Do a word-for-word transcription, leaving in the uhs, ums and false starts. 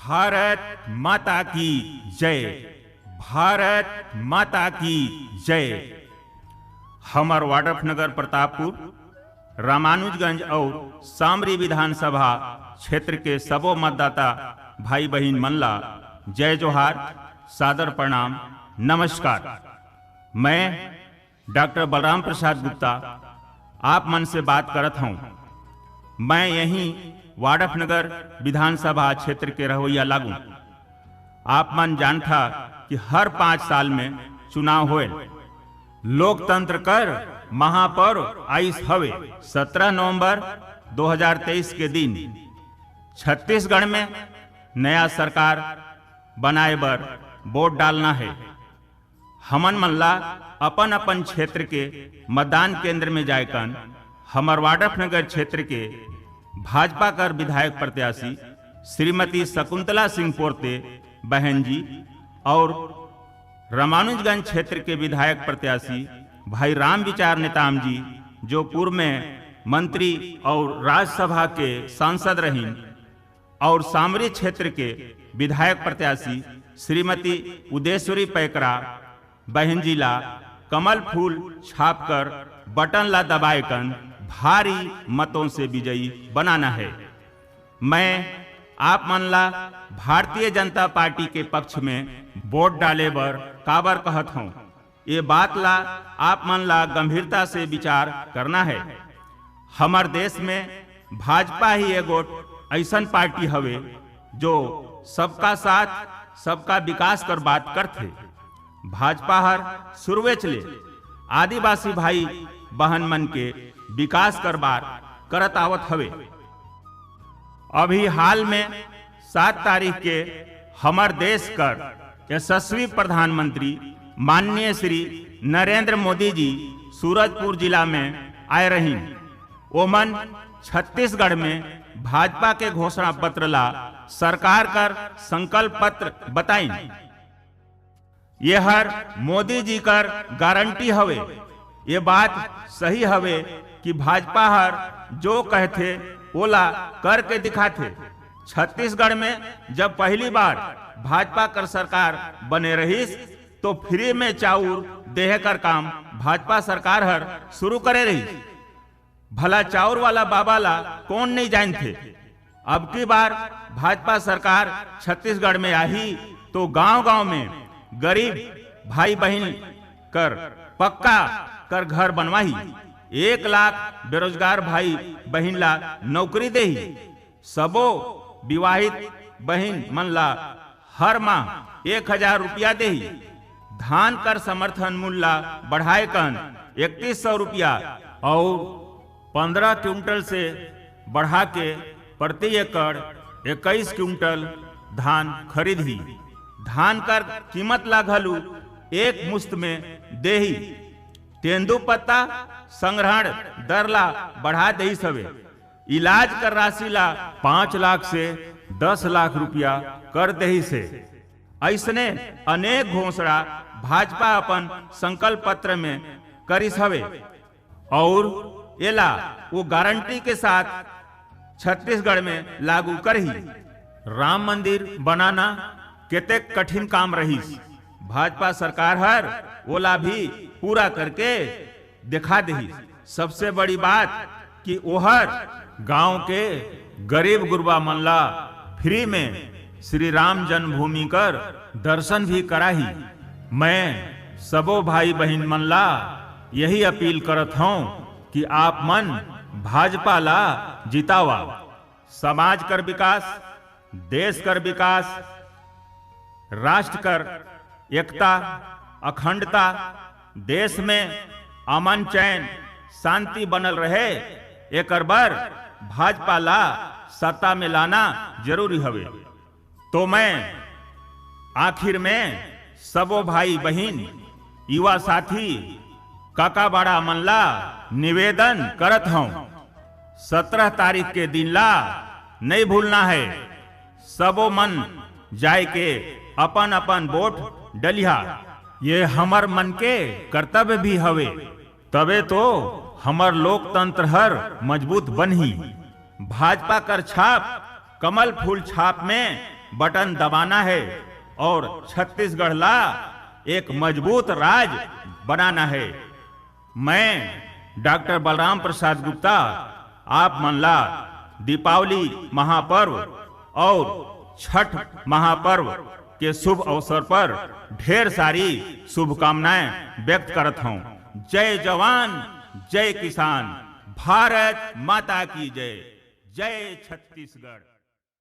भारत माता की जय। भारत माता की जय। हमर वाड्रफनगर प्रतापपुर, रामानुजगंज और सामरी विधानसभा क्षेत्र के सबो मतदाता भाई बहिन मन ला जय जोहार, सादर प्रणाम, नमस्कार। मैं डॉक्टर बलराम प्रसाद गुप्ता आप मन से बात करत हूँ। मैं यहीं वाड्रफनगर विधानसभा क्षेत्र के रहवैया लागूं। आप मन जानथा कि हर पाँच साल में चुनाव होए। लोकतंत्र कर महापर्व आइस हवे। सत्रह नवंबर दो हज़ार तेईस के दिन छत्तीसगढ़ में नया सरकार बनाए बर वोट डालना है। हमन मन ला अपन अपन क्षेत्र के मतदान केंद्र में जायकन हमर वाड्रफनगर क्षेत्र के भाजपा कर विधायक प्रत्याशी श्रीमती शकुंतला सिंह पोर्ते बहन जी और रामानुजगंज क्षेत्र के विधायक प्रत्याशी भाई राम विचार नेताम जी, जो पूर्व में मंत्री और राज्यसभा के सांसद रहिन, और सामरी क्षेत्र के विधायक प्रत्याशी श्रीमती उदेश्वरी पैकरा बहन जी ला कमल फूल छापकर बटन ला दबाए कन भारी मतों से विजयी बनाना है। मैं आप मन ला भारतीय जनता पार्टी के पक्ष में वोट डाले बर काबर कहत हूँ, ये बात ला आप मन ला गंभीरता से विचार करना है। हमर देश में भाजपा ही एगोट ऐसन पार्टी हवे जो सबका साथ, सबका विकास कर बात करथे। भाजपा हर शुरुएच ले आदिवासी भाई बहन मन के विकास कर बात करत आवत हवे। अभी हाल में सात तारीख के हमर देश कर यशस्वी प्रधानमंत्री माननीय श्री नरेंद्र मोदी जी सूरजपुर जिला में आए रहिन। ओमन छत्तीसगढ़ में भाजपा के घोषणा पत्र ला सरकार कर संकल्प पत्र बताइन। ये हर मोदी जी कर गारंटी हवे। ये बात सही हवे कि भाजपा हर जो कहथे ओला करके दिखाथे। छत्तीसगढ़ में जब पहली बार भाजपा कर सरकार बने रहिस तो फ्री में चाउर देहे कर काम भाजपा सरकार हर शुरू करे रहिस। भला चाउर वाला बाबा ला कौन नहीं जानथे? अब की बार भाजपा सरकार छत्तीसगढ़ में आही तो गांव-गांव में गरीब भाई बहिन कर पक्का कर घर बनवाही, एक लाख बेरोजगार भाई बहिन ला नौकरी देही, सबो विवाहित बहिन मन ला हर माह एक हजार रुपया देही, धान कर समर्थन मूल्य ला बढ़ाए कन इकतीस सौ रुपया और पन्द्रह क्विंटल से बढ़ा के प्रति एकड़ इक्कीस क्विंटल धान खरीदही। धान कर कीमत ला घलू एक मुश्त में देही। तेंदूपत्ता संग्रहण दर ला बढ़ा देहिस हवे। इलाज कर राशि ला पाँच लाख से दस लाख रुपया कर देहिस हे। अइसने अनेक घोषणा भाजपा अपन संकल्प पत्र में करिस हवे। और एला वो गारंटी के साथ छत्तीसगढ़ में लागू करही। राम मंदिर बनाना केतेक कठिन काम रहिस, भाजपा सरकार हर ओला भी पूरा करके दिखा देहिस। सबसे बड़ी बात कि ओहर गांव के गरीब गुरबा मन ला फ्री में श्री राम जन्मभूमि कर दर्शन भी कराही। मैं सबो भाई बहिन मन ला यही अपील करत हौं कि आप मन भाजपा ला जितावा। समाज कर विकास, देश कर विकास, राष्ट्र कर एकता, अखंडता, देश में अमन चैन, शांति बनल रहे, एकर बर भाजपा ला सत्ता में लाना जरूरी हवे। तो मैं आखिर में सबो भाई बहिन, युवा साथी, काका बड़ा मन ला निवेदन करत हौं, सत्रह तारीख के दिन ला नहीं भूलना है। सबो मन जाय के अपन अपन वोट डलिहा। ये हमर मन के कर्तव्य भी हवे, तबे तो हमर लोकतंत्र हर मजबूत बनही। भाजपा कर छाप कमल फूल छाप में बटन दबाना है और छत्तीसगढ़ ला एक मजबूत राज बनाना है। मैं डॉक्टर बलराम प्रसाद गुप्ता आप मन ला दीपावली महापर्व और छठ महापर्व के शुभ अवसर पर ढेर सारी शुभकामनाएं व्यक्त करत हूँ। जय जवान, जय किसान, भारत माता की जय, जय छत्तीसगढ़।